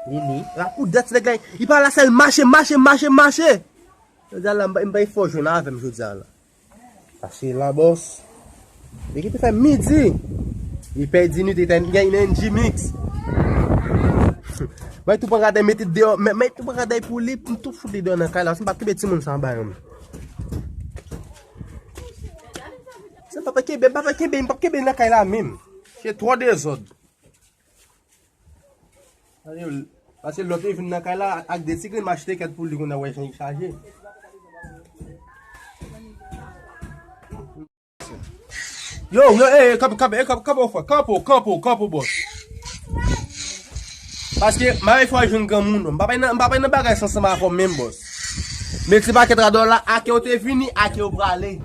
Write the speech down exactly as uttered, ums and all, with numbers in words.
Vini. Rapoudèt, se nèg la, li pa la sèl mache, mache, mache, mache. Jodi a la, m pa, m pa fò jwenn avè m jodi a la. Pase la, bòs. Li kite fè midi. Li pèdi nwit, li te gen N G Mix. Mwen tou pran radèy mete deyò, men, men tou pran radèy pou li, m tou fout li deyò nan kay la. Si m pa kenbe timoun sa anba yo. Si m pa kenbe, m pa kenbe, m pa kenbe nan kay la menm. Se twò dezòd. Pase lòt yo vin nan kay la ak de ti grenn mach te kèt pou li kounye a wè jan li chaje. Yo, yo, eh, eh, kanpe, kanpe, eh, kanpe, kanpe, frè, kanpe, kanpe, kanpe, bòs. Paske, m pa fè jwenn granmoun, non. M pa bay nan, m pa bay nan bagay sa ansanm avè w menm, bòs. Mete pakèt radò la, ake yo te vini, ake yo prale.